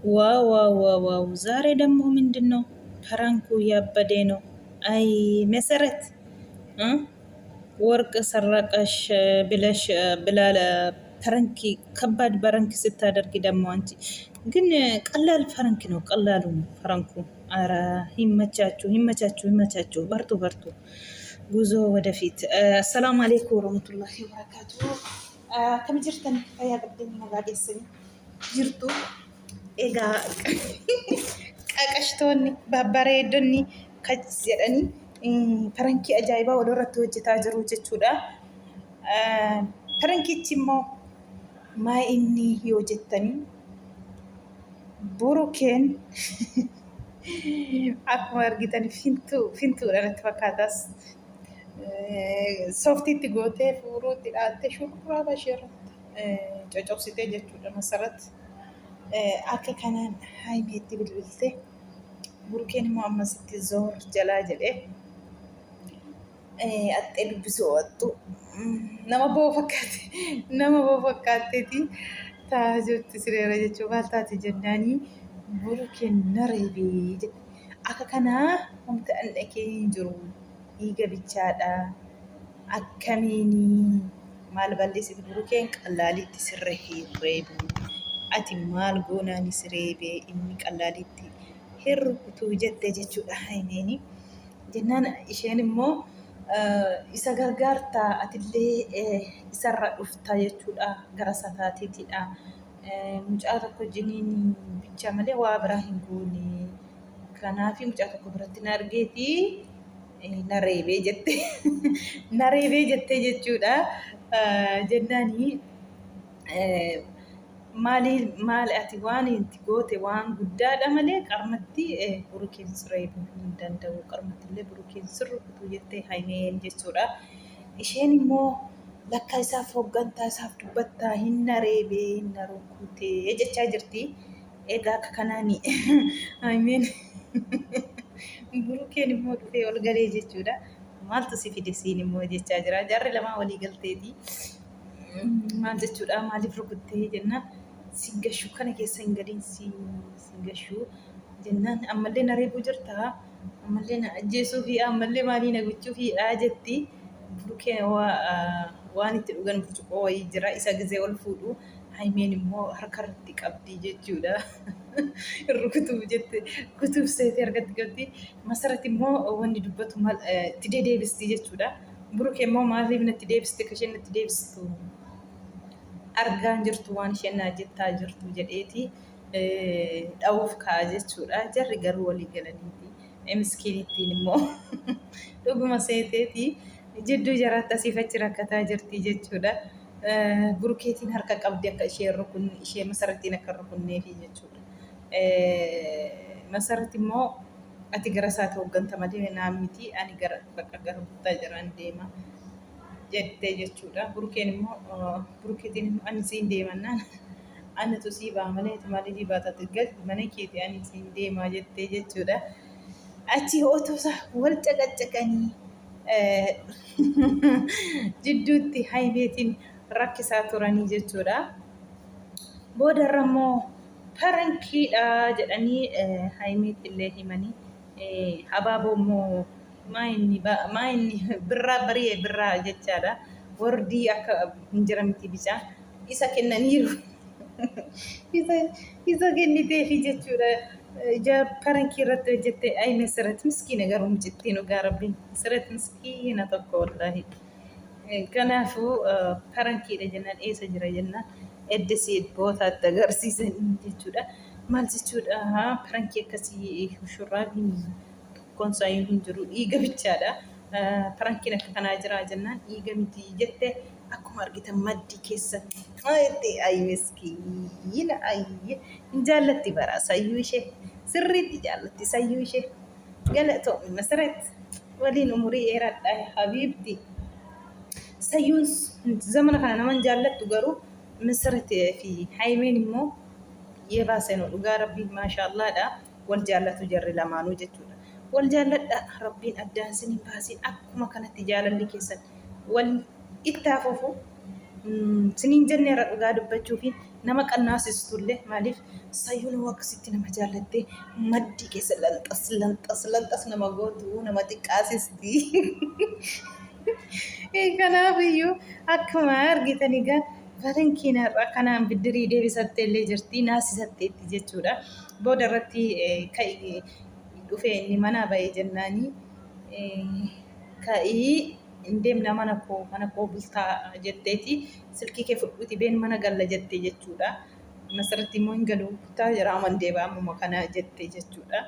Wow wow wow wow! ዛሬ ደግሞ ምንድን ነው prank ኡ? ያበደ ነው። አይ መሰረት ወርቅ ሰረቀሽ ብለሽ ብላለ prank፣ ከባድ prank ስታደርጊ ደግሞ አንቺ ግን ቀላል prank ነው፣ ቀላሉ ነው prank ኡ። አረ ይመቻችሁ፣ ይመቻችሁ፣ ይመቻችሁ። በርቱ፣ በርቱ። ጉዞ ወደፊት። አሰላሙ አሌይኩም ወረህመቱላሂ ወበረካቱ። Akkam jirtan? Fayyaa qabdanii nagaa keessanii jirtu? Egaa qaqashtoonni babbareedonni kas jedhanii prankii ajaa'ibaa walirratti hojjetaa jiru jechuudha. Prankichi immoo maa inni yoo jettanii burukeen akkuma argitan fintuu fintuudha natti fakkaatas sooftiitti gootee fuuruutti dhaattee shurraaba ishee irratti coccobsitee jechuudha masarat. Akka kanaan Hayimeetti bilbilte Burukeen immoo ammasitti zoor jalaa jedhee axxee dubbisuu ooltu nama boo fakkaate nama boo fakkaatteeti taa'aa jirti sireera jechuun maal taate jennaanii Burukeen na reebee jette. Akka kanaa wanta an dhaqee hin jiru dhiiga bichaadha. Akkamiin maal balleessite Burukeen qallaaliitti sirra hin reebu. Ati maal goonaani si reebee inni qallaaliitti hin rukutuu jette jechuudha Hayimeeni. Jennaan isheen immoo isa gargaarta atillee isarra dhufta jechuudha gara sataateetidha. Mucaa tokko jiniin bicha malee waa biraa hin goone. Kanaaf mucaa tokko biratti na argeeti na reebee jette. Na reebee jettee jechuudha. Jennaani maali maali ati waan itti goote waan guddaadha malee qarmatti burukeen si reebuu hin danda'u. Qarmatti illee burukeen si rukutu jettee Hayimeen jechuudha. Isheen immoo lakka isaaf hooggantaa isaaf dubbattaa hin na reebee hin na rukutee jechaa jirti. Egaa akka kanaani Hayimeen burukeen immoo dhufee ol galee jechuudha. Maaltu si fide siin immoo jechaa jira. Jarri lamaan walii galteeti. Maal jechuudha maaliif rukuttee jennaan sin gashuu kana keessa hin galiin sin gashuu jennaan ammallee na reebuu jirta ammallee na ajjeesuu fi ammallee maalii na gochuu fi dhaa jetti. Burukeen waan itti dhugan burcuqqoo wayii jira isa gizee ol fuudhu Haymeen immoo harka irratti qabdi jechuudha. Rukutuuf jette kutuuf seetee harkatti qabdi. Masarat immoo wanni dubbatu maal itti dedeebisti jechuudha. Burukee immoo maaliif natti deebiste akka isheen natti deebistu argaa hin jirtu waan isheen naa jettaa jirtu jedheeti dha'uuf ka'a jechuudha. Jarri garuu walii galaniiti. Miskiinittiin immoo dhuguma seeteeti jidduu jaraatti asiif achi rakkataa jirti jechuudha. Burukeetiin harka qabdi akka ishee rukunne ishee masarattiin akka hin rukunneefi jechuudha. Masarat immoo ati gara isaati hoogganta malee naan miti ani gara bakka gara buttaa jiraan deema jettee jechuudha. Burukeen immoo burukeetiin immoo ani siin deemannaan anatu sii ba'a malee ati maaliif baata ati gal mana keeti ani siin deemaa jettee jechuudha. Achi otoo isaa wal caqacaqanii jidduutti haymeetiin rakkisaa turanii jechuudha. Boodarra immoo parankiidha jedhanii haymeetti illee himanii habaaboo immoo maa inni birraa bari'e birraa jechaadha. Wardii akka hin jira miti bicaa isa kennaniiru. Isa kenniteefi jechuudha. Ija parankii irratti hojjette ay Meseret miskiina garuu mucittiin dhugaa rabbiin Meseret miskiina tokko wallaahi. Kanaafuu parankiidha jennaan eessa jira jennaan eddesii bootaatti agarsiisan jechuudha. Maal jechuudha parankii akkasii shurraabiin tokkoon isaayyuu hin jiru dhiiga bichaadha. Parankiin akka kanaa jira jennaan dhiiga miti jette akkuma argitan maddii keessatti jette ayi miskiina ayi hin jaallatti bara sayyuu ishee sirriitti jaallatti sayyuu ishee galatoomi masarat waliin umurii dheeradha habiibti. Sayyuun zamana kana naman jaallattu garuu Masarat fi Haymeen immoo yebaase no dhugaa rabbii maashaallaadha wal jaallatu jarri lamaanuu jechuudha. Wal jaalladha rabbiin addaan sin hin baasiin akkuma kanatti jaalalli keessan wal itti haa fufu siniin jenneerra dhugaa dubbachuufi Nama qannaasistullee maaliif sayyuun hoo akkasitti nama jaallattee maddii keessa lanxas lanxas lanxas nama gootu nama xiqqaasisti. Kanaaf iyyuu akkuma argitan egaa farankiin har'a kanaan biddirii deebisattee illee jirti naasisatteetti jechuudha. Booda irratti ka'i dhufee inni manaa ba'ee jennaanii ka'ii hin deemna mana koo bultaa jetteeti silkii kee fudhuuti been mana galla jette jechuudha. Masarratti immoo hin galu kutaa jira aman deeba ammuma kana jette jechuudha.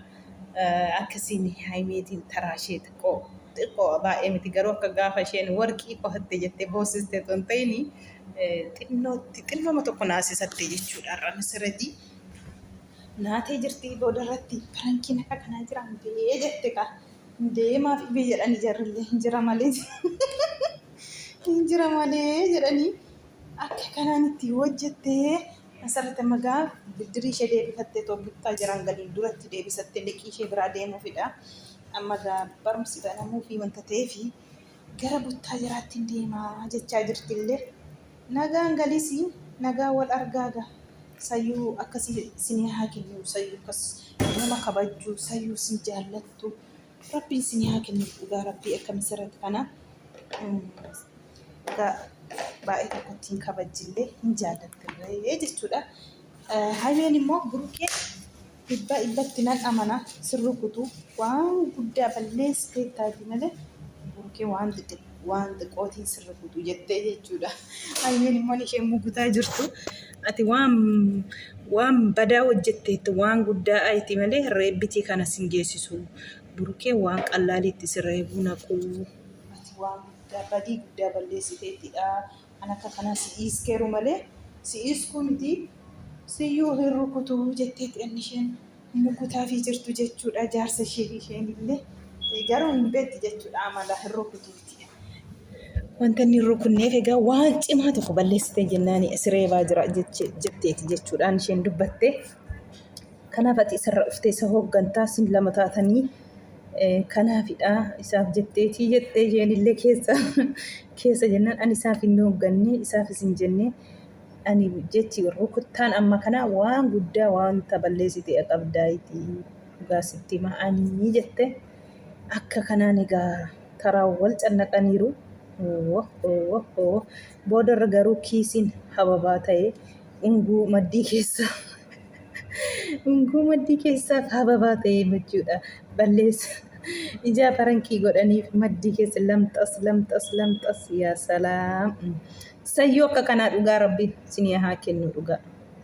Akkasiin Hayimeetiin taraa ishee xiqqoo xiqqoo baay'ee miti garuu akka gaafa isheen warqii qofatte jettee boosiste otoo hin ta'in xinnootti xinnooma tokko naasisatte jechuudha har'a Masarratti. Naatee jirti booda irratti pirankiin akka kanaa jira hundee jette kaa. Deemaaf dhibee jedhanii jarrillee hin jira malee hin jira malee jedhanii akka kanaan itti hojjettee Masarrat amma gaa biddirii ishee deebifattee too buttaa jiraan galiin duratti deebisattee liqii ishee biraa deemuufidha. Amma gaa barumsi banamuufi wanta ta'eefi gara buttaa jiraatti deemaa jechaa jirtillee. Nagaan galisi nagaan wal argaa gaa. Sayyuu akkasii isinii haa kennu sayyuu akkas nama kabajju sayyuu isin jaallattu rabbiin isinii haa kennu dhugaa rabbii akka Masarat kana egaa baay'ee tokkotti hin kabajjillee hin jaallattillee jechuudha. Hayyeen immoo burukee dhibba dhibbatti nan amana sin rukutu waan guddaa balleessitee taati malee burukee waan xixiqqoo waan xiqqootiin sin rukutu jettee jechuudha. Hayyeen immoo isheen mugutaa jirtu ati waan waan badaa hojjetteettu waan guddaa ayti malee reebbitii kana sin geessisu burukee waan qallaaliitti si reebuu naquu ati waan guddaa badii guddaa balleessiteettidha. An akka kanaa si iiskeeru malee si iiskuu miti siyyuu hin rukutu jetteetti inni isheen mugutaafii jirtu jechuudha jaarsa ishee isheen illee garuu hin beekti jechuudha amala hin rukutuuti. Wanta inni hin rukunneef egaa waan cimaa tokko balleessitee jennaan si reebaa jira jetteeti jechuudhaan isheen dubbatte. Kanaaf ati isarra dhuftee isa hooggantaa isin lama taatanii kanaafidha isaaf jetteetii jettee isheen illee keessa keessa jennaan ani isaaf hin hoogganne isaaf isin jenne ani jechi rukuttaan amma kana waan guddaa wanta balleessite qabdaayti dhugaa sitti hima ani jette akka kanaan egaa taraa wal cannaqaniiru. Boodarra garuu kiisiin hababaa ta'e unguu maddii keessa unguu maddii keessaa hababaa ta'e jechuudha. Balleessa ijaa farankii godhaniif maddii keessa lamxas lamxas lamxas yaa salaam. Sayyoo akka kanaa dhugaa rabbiin sinii haa kennu dhugaa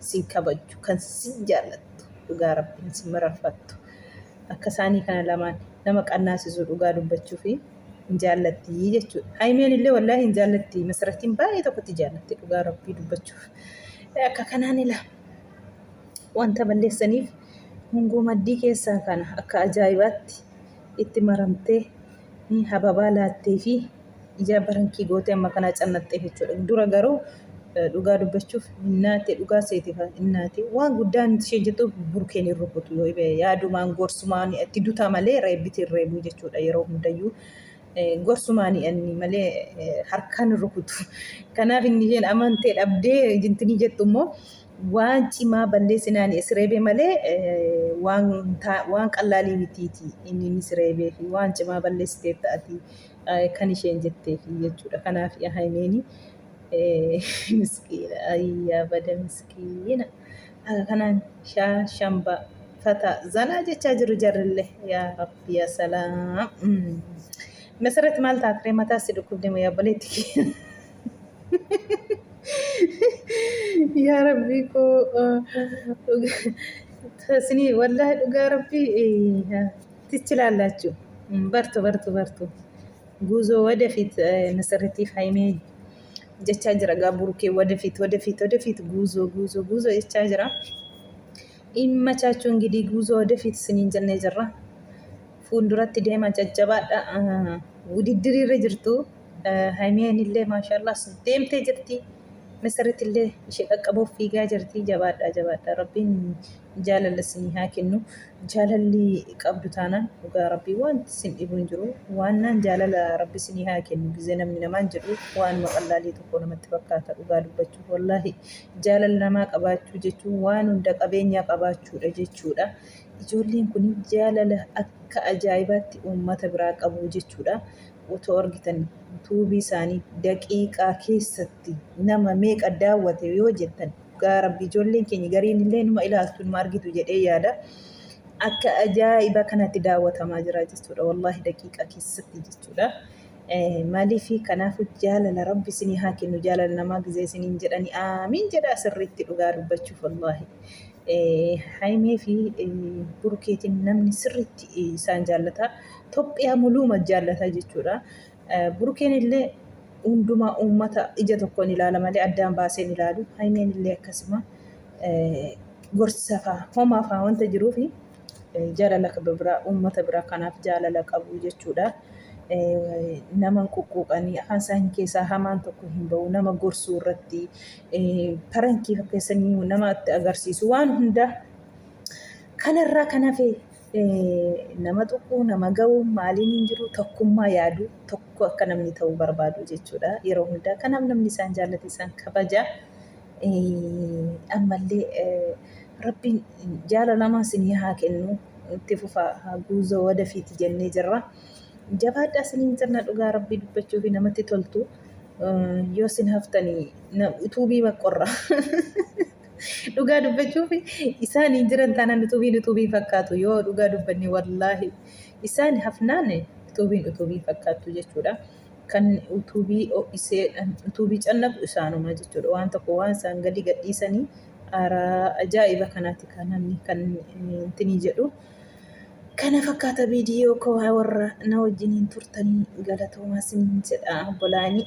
sin kabajju kan sin jaallattu dhugaa rabbiin sin mararfattu akka isaanii kana lamaan nama qannaasisu dhugaa dubbachuu fi hin jaallatti jechuudha. Hayimeen illee wallaahi hin jaallatti masaratiin baay'ee tokkotti jaallatti dhugaa rabbii dubbachuuf. Akka kanaan ila wanta balleessaniif hunguu maddii keessaa kana akka ajaa'ibaatti itti maramtee hababaa laattee fi ijaa barankii gootee amma kanaa cannaxxeef jechuudha. Dura garuu dhugaa dubbachuuf hinnaate dhugaa seete hinnaate waan guddaan ishee jettu burkeen hin rukutu yoo yaadumaan gorsumaan itti duta malee reebbiti hin reebuu jechuudha yeroo hundayyuu gorsumaan inni malee harkaan hin rukutu. Kanaaf inni isheen amantee dhabdee jintinii jettu immoo waan cimaa balleessinaan si reebee malee waan qallaalii mitiiti inni inni si reebee fi waan cimaa balleessitee ta'ati kan isheen jetteefi jechuudha. Kanaaf Hayimeeni miskiina ayyaa bada miskiina akka kanaan shaa shamba fata zanaa jechaa jiru jarrillee yaa rabbi yaa salaam. Masarat maal taatiree mataa si dhukkubde moo yaa obboleetti kiyya? Yaa rabbii koo isinii wallaahi dhugaa rabbii ትችላላችሁ። በርቱ በርቱ በርቱ። ጉዞ ወደፊት መሰረቲፍ ሃይሜ jechaa jira gaa burukee ወደፊት ወደፊት ወደፊት ጉዞ ጉዞ ጉዞ jechaa jira. Immachaachuu እንግዲህ ጉዞ ወደፊት isiniin jennee jirra. Fuulduratti deema jajjabaadha. Wudiddiriirra jirtu. Haymeen illee maashaallah deemtee jirti. Masarratti illee ishee qaqqabuuf fiigaa jirti. Jabaadhaa jabaadhaa rabbiin jaalala isinii haa kennu. Jaalalli qabdu taanaan dhugaa rabbii wanti isin dhibu hin jiru. Waannaan jaalala rabbi isinii haa kennu gizee namni namaan jedhu waanuma qallaalii tokko namatti fakkaata dhugaa dubbachuuf wallaahi jaalala namaa qabaachuu jechuun waan hunda qabeenyaa qabaachuudha jechuudha. Ijoolleen kun jaalala akka ajaa'ibaatti uummata biraa qabu jechuudha. Otoo argitan tuubii isaanii daqiiqaa keessatti nama meeqa daawwate yoo jettan dhugaa rabbi ijoolleen keenya gariin illee numa ilaaltu numa argitu jedhee yaada. Akka ajaa'iba kanatti daawwatamaa jira jechuudha. Wallaahi daqiiqaa keessatti jechuudha. Maaliif kanaafuu jaalala rabbi isinii haa kennu jaalala namaa gizee isiniin jedhani aamiin jedhaa sirriitti dhugaa dubbachuuf wallaahi. Hayimee fi Burukeetiin namni sirriitti isaan jaallata. Toophiyaa muluuma jaallata jechuudha. Burukeen illee hundumaa uummata ija tokkoon ilaala malee addaan baasee hin ilaalu. Hayimeen illee akkasuma gorsa faa homaa faa wanta jiruuf jaalala biraa uummata biraa kanaaf jaalala qabu jechuudha. Nama hin quqquuqanii afaan isaanii keessaa hamaan tokko hin ba'u nama gorsuu irratti parankii fakkeessanii namatti agarsiisu waan hunda kanarraa kan hafe nama tuquu nama ga'uu maaliin hin jiru tokkummaa yaadu tokko akka namni ta'uu barbaadu jechuudha yeroo hundaa kanaaf namni isaan jaallate isaan kabaja ammallee rabbiin jaalalamaa isinii haa kennu itti fufaa haa guuzoo wadafiiti jennee jirra. Jabaadhaa isiniin jenna dhugaa rabbii dubbachuu fi namatti toltu yoo isin haftanii utuubii maqqorra. Dhugaa dubbachuuf isaan hin jiran taanaan utuubiin utuubii fakkaatu yoo dhugaa dubbanne wallaahi isaan hafnaan utuubiin utuubii fakkaattu jechuudha. Kan utuubii ho'isee utuubii cannaqu isaanuma jechuudha. Waan tokko waan isaan gadi gadhiisanii aaraa ajaa'iba kanaati kan namni kan intinii jedhu. Kana fakkaata viidiyoo koo warra na wajjiniin turtanii galatoomaa isiniin jedha obbolaanii.